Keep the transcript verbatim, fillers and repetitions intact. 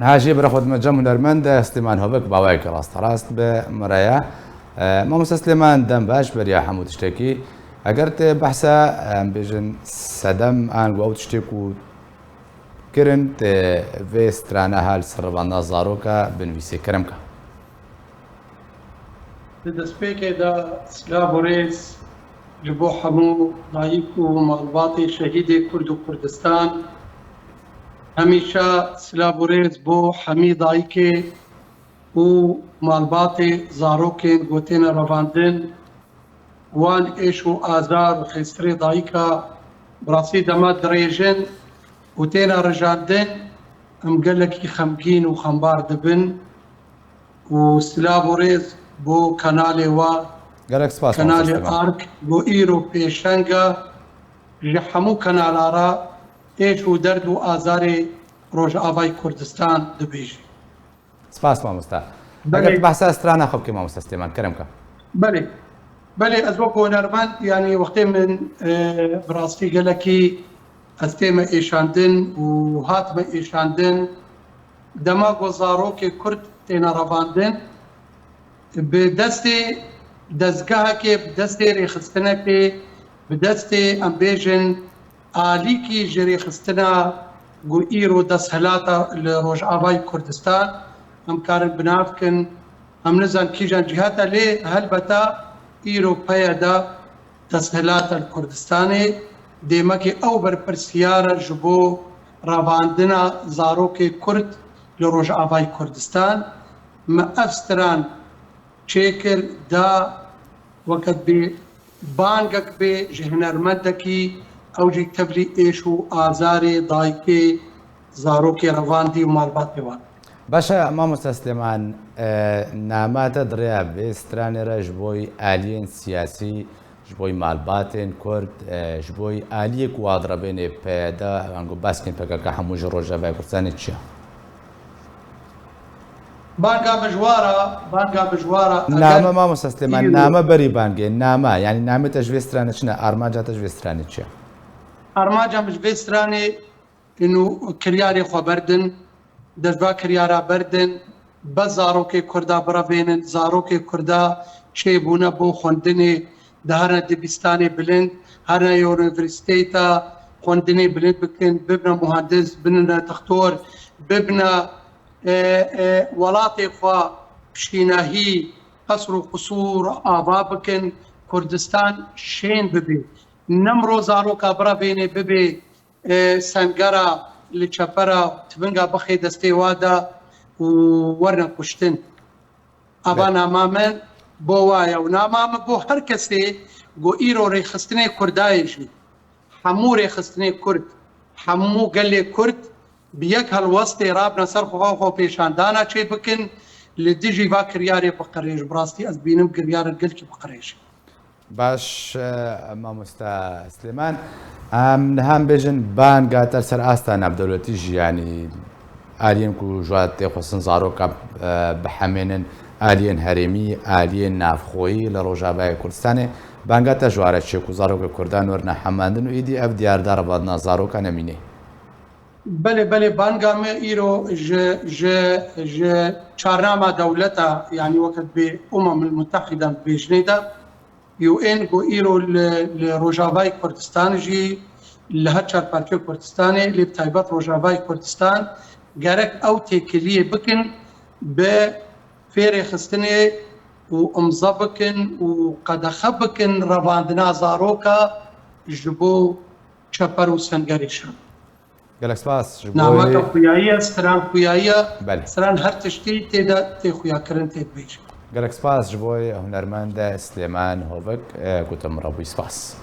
Niha jî bira xwe dime cem hunermend Slêman Hovik, bawayeke rasterast bi min re ye. E, Mamoste Slêman, dem baş beriya hemû tiştekî. Eger tê behsa, em bêjin sedem an ku ew tiştê ku kirin, tê vê strana ha li ser revanda zaroka binivîsê, kerem ke. Di destpêkê de silav û rêz ji bo hemû dayik û malbatê şehîdê Kurd û Kurdistan. Hemîşa silav û rêz bo hemî dayikê û malbatê zarokên ku têne revandin. Wan êş û azar û xêstirê dayika bi rastî dema dirêjin û têne rijandin, em gelekî xemgîn û xembar dibin. Û silav û rêz bo kanalê wa, Gelek spas, Mamoste Kanalê Slêman. Ark, bo îro pêşenga ji hemû kanala re êş û derd û azarê Rojavayê Kurdistan dibêjî. Spas, mamoste. Belê. Eger tu behsa strana xwe bikî, mamoste Slêman, kerem ke. Belê. Belê, ez wek hunermend, yanî wextê min, e, bi rastî gelekî ez tême êşandin û hatime êşandin. Dema ku zarokê Kurd têne revandin, bi destê dezgehekê, bi destê rêxistinekê, bi destê, em bêjin, alîkî ji rêxistina ku îro desthilata li Rojavayê Kurdistan, em karin bi nav kin, em nizan kîjan cîhat e, lê helbeta îro P Y D desthilata li Kurdistanê, dêmekê ew berpirsiyar e ji bo revandina zarokê Kurd li Rojavayê Kurdistan. Me ev stran çêkir, da weke bê bangek bê ji hunermendekî, ew jî tevlî êş û azarê dayikê, zarokê revandî û malbatê wan. Baş e, mamoste Slêman, e, nama te di rêya vê stranê re ji bo aliyên siyasî, ji bo malbatên Kurd, e, ji bo aliyê ku wa direbênê P Y D, ango baskên P K K hemû ji Rojavayê Kurdistanê çi ye? Banga mijwara, banga mijwara, eger Name, mamoste Slêman, îro name berî bangê, name, yanî namê te ji vê stranê çi ne, armanca te ji vê stranê çi ye? Armanca min ji vê stranê inu kiryarê xwe berdin, dest va kiryara berdin, be zarokê Kurda birevênin, zarokê Kurda çêbûne bo xwendinê, di herine dibistanê bilind, herine unîversîteyta xwendinê bilind bikin, bibine muhandis, bibine dixtor, bibine, e, e, welatê xwe bi şînahî, qesr û qisûr ava bikin, Kurdistan şên bibe. Ne miro zaroka birevênê bibe, e, sengera li çepera tivinga bixê destê wa de û werne kuştin. Ava Be- nama min bo wa ye û nama min bo her kesê ku îro rêxistinê Kurdayê jî, hemû rêxistinê Kurd, hemû gelê Kurd bi yek helwestê rabine ser xwe, xwe pêşandana çê bikin, li dijî va kiryarê biqirêj. Bi rastî ez bînim kiryarên gelkî biqirêj. Baş, e, mamoste Slêman. Em niha em bêjin banga te li ser asta navdewletî jî, yanî aliyên ku ji wa tê xwestin zaroka, e, bihemênin, aliyên herêmî, aliyên navxweyî li Rojavayê Kurdistanê. Banga te ji wa re çi ye ku zarokê Kurdan werine hemandin û êdî ev diyarda revandina zaroka nemîne? Belê, belê, banga me îro ji, ji, ji çarnama dewleta, yanî weke bê Umemul Mutehîde bêjinê de, U N ku îro li, li Rojavayê Kurdistan jî, li her çar parçeyê Kurdistanê, lê bi taybet Rojavayê Kurdistan, gerek ew têkiliyê bikin, bi fêrê xistinê û imza bikin û qedexe bikin revandina zaroka ji bo çeper û sengerê şer. Gelek spas ji bo Nameka xuyayiye, stran xuyayiye, Belê. Stran her tiştî tê de tê xuyakirin, tê dibêjin. Gelek spas ji bo hunermend Slêman Hovik, e, ku tu min re bûyî. Spas.